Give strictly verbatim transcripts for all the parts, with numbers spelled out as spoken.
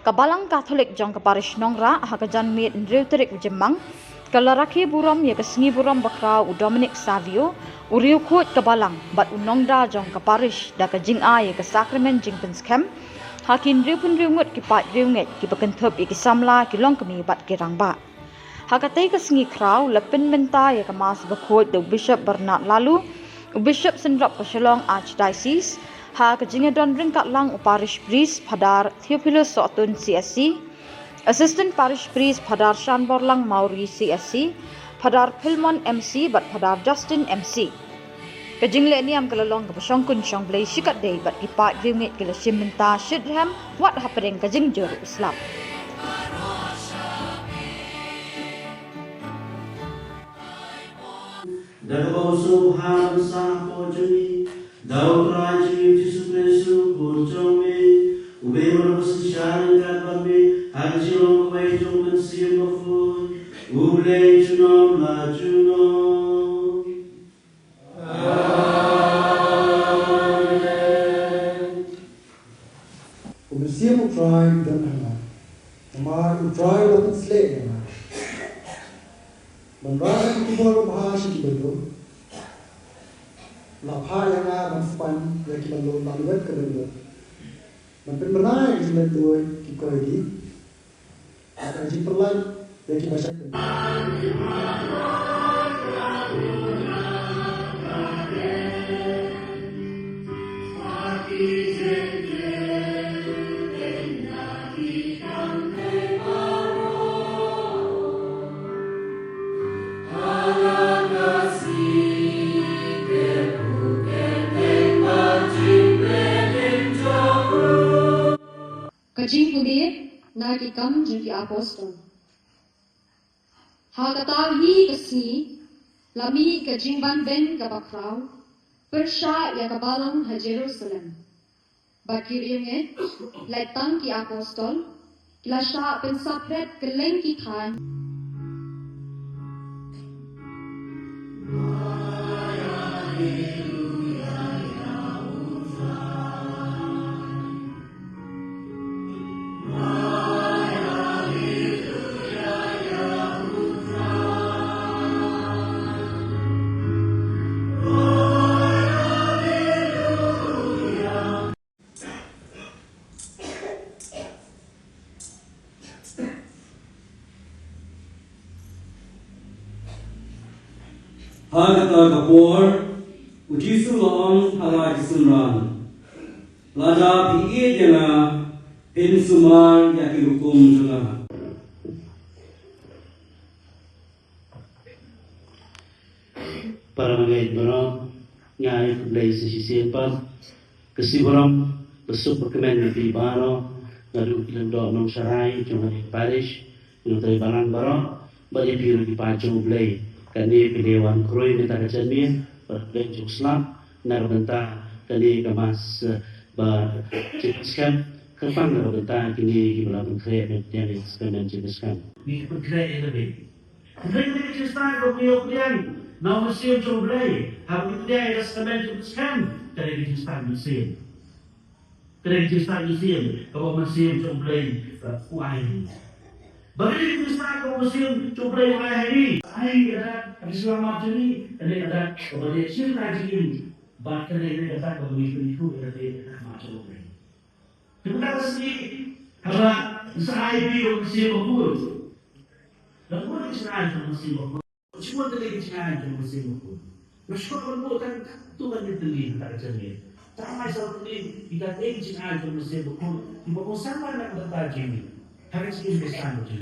Ka Balang Katholik jong ka Parish Nongrah ha ka janmiet hynriew tarik u Jymmang ka la rakhe burom ïa ka sngi burom bakhraw u Dominic Savio, u riewkhuid ka Balang bad u nongda jong ka Parish da ka jingai ïa ka Sakramen Jingpynskhem ha ki hynriewphew hynriew ngut ki paid riewngeit kiba kynthup ïa ki samla, ki longkmie bad ki rangbah. Ha katei ka sngi khraw la pynmynta ïa ka Mass bakhuid da u Bishop Bernard Laloo, u Bishop Syndrop ka Shillong Archdiocese, ha ka jingïadon ryngkat lang u Parish Priest Phadar Theophilus Sohtun C S C, Assistant Parish Priest Phadar Shanborlang Mawrie C S C, Phadar Philmon M C bad Phadar Justin M C. Ka jingleh niam ka la long kaba shongkun shongblei shikatdei bad ki paid riewngeit ki la shim bynta shitrhem wat hapdeng ka jingjur u slap. Da kaba u sngewbha ban sah hapoh jong ngi, da U Trai jong ngi U Jisu Khrist U Khun jong me, U ba don bad synshar ryngkat bad me ha ka jinglong kawei jong U Mynsiem Bakhuid, U Blei junom la junom. Amen. U Mynsiem U Trai u don ha nga, namar U Trai u la pynshlur ïa nga ban rah ïa ka khubor babha sha ki baduk. La phah ïa nga ban span ïa ki laitluid ka dohnud, ban pynbna ïa ki laitluid ki koidi, bad ban jingpyllait ïa kiba shait. Ka jingpule na Ki Kam jong ki Apostol. Ha kata hi ka sngi la mih ka jingbanbeiñ kaba khraw pyrshah ïa ka balang ha Jerusalem. Bad ki riewngeit, lait tang ki apostol, ki la shah pynsaphriang kylleng ki thaiñ. Ha kata ka por, U Jisu u la ong ha la ki synran, "Lada phi ïeit ïa nga, phin sumar ïa ki hukum jong nga." Para bangeit baroh, nga ai khublei sa shisien pat. Ka sngi burom, ka suk bakmen ïa phi baroh, naduh ki lyngdoh nongsharai jong kane ka parish, ki nongtrei balang baroh, bad ïa phi ruh ki paid jong U Blei. Kane ka dei wan khrui mynta ka janmiet, bad ka dei jong slap, na ka bynta kane ka mass, eh, ba jingpynskhem, kyrpang na ka bynta kine kiba la pynkhreh ïa ka sakramen jingpynskhem. Ngi pynkhreh ïa lade. Hynrei ka dei ka jingstad kaba ngi ïoh pdiang na u Mynsiem jong U Blei haba ngi pdiang ïa ka sakramen jingpynskhem, ka dei ka jingstad mynsiem. Ka dei ka jingstad mynsiem kaba u Mynsiem jong U Blei, uh, u ai. Ba ka dei ka jingstad kaba u Mynsiem jong U Blei u ai ha ngi. Ai ka dak ka jinglaitluid jong ngi, ka dei ka dak kaba dei ka jinglaitluid jong ngi. Bad ka dei ka dak kaba ngi pynithuh ïa ka dei ka dak jong U Blei. Te mynta ka sngi, haba ngi sa ai ïa u Mynsiem Bakhuid, la bun ki jingai jong u Mynsiem Bakhuid. Shibun tylli ki jingai jong u Mynsiem Bakhuid. Nga sngewbha ban buh tang katto katne tylli mynta ka janmiet. Tang lai saw tylli ïa katei ki jingai jong u Mynsiem Bakhuid kiba bun samla na ka bynta jong ngi ha ka jingim Khristan jong ngi.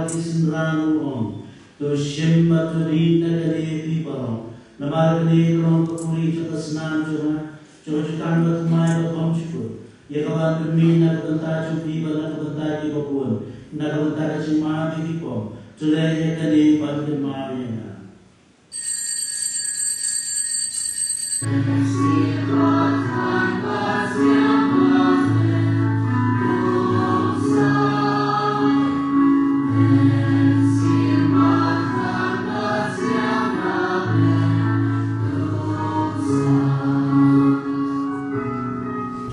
Ki synran u ong, to shim bad to dih na kane phi baroh, namar kane ka long ka puri jong ka snam jong nga, jong ka jutang bathymmai bad bymjukut, ïa kaba ngan pynmih na ka bynta jong phi bad na ka bynta kiba bun, na ka bynta ka jingma ïa ki kong. To leh ïa kane ban kynmaw ïa nga.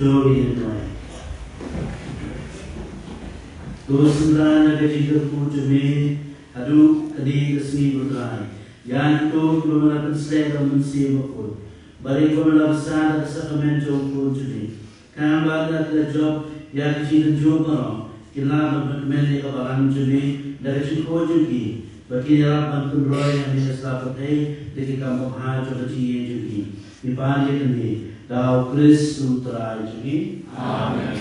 To ïa duwai. Ko Trai, na ka jingkyrkhu jong me haduh kane ka sngi, ko Trai, ïa kito kiba me la pynshlur da u Mynsiem Bakhuid, bad ïa kiba me la bsa da ka sakramen jong u Khun jong me, khnang ba lada ki la jop ïa ki jingtynjuh baroh, kin lah ban pynkmen ïa ka balang jong me da ka jingkhuid jong ki, ba kin ïarap ban pynroi ïa me ha sla pyrthei da ki kam babha jong ka jingïeit jong ki. Ngi pan ïa kane da u Khrist u Trai jong ngi. Amen.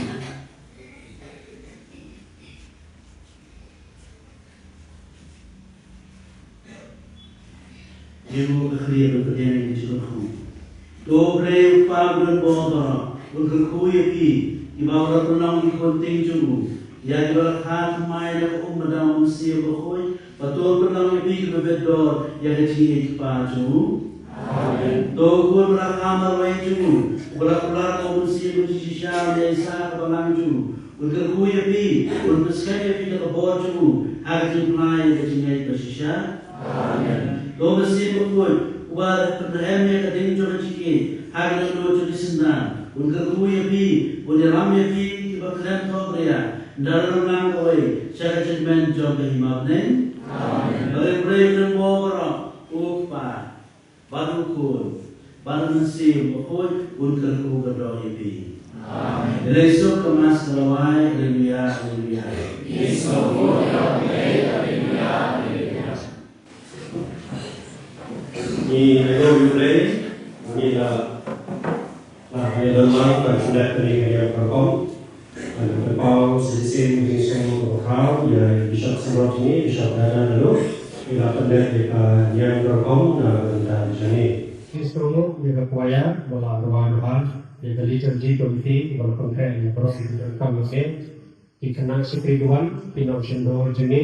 Ïa u ka khlieh ban pdiang ïa ka jingkyrkhu. To U Blei U Kpa uba don bor baroh un kyrkhu ïa phi, kiba la pynlong ki khun tieng jong u, ïa kiba la kha thymmai da ka um bad da u Mynsiem Bakhuid, bad to pynlong ïa phi kiba bit dor ïa ka jingïeit kpa jong u. Amen. To u Khun ba la kha marwei jong u, uba la kular da u Mynsiem bashisha ban ïaisah ïa ka balang jong u, un kyrkhu ïa phi, un pynskhem ïa phi da ka bor jong u ha ka jingphla ïa ka jingngeit bashisha. Amen. To u Mynsiem Bakhuid, uba pynrhem ïa ka ding jong ka jingïeit ha ka dohnud jong ki synran, un kyrkhu ïa phi, un ïalam ïa phi kiba khlem thohbria, ynda la rim lang kawei sha ka jingkmen jong ka hima bneng. Amen. Bad U Blei uba don bor baroh, U Kpa, bad U Khun, bad U Mynsiem Bakhuid, un kyrkhu kyrdoh ïa phi. Amen. Ïa la ïa suk ka Mass ka la wai, Haleluya, Haleluya. Ngi ïa U Blei, ngi la, la ïa don lang ban pynleit kane ka niam ka rukom. Ban pynpaw sa shisien ka jingsngew kaba khraw ïa i Bishop Synod jong ngi, Bishop Dana Nalur, i la pynleit ïa ka niam ka rukom na ka bynta jong ngi. Shisha ïa ka choir ba la rwai bha, ïa ka liturgy committee ba la pynkhreh ïa baroh ki jingdonkam jong ngi, ki khynnah shakri ki wan, ki nongshon dur jong ngi,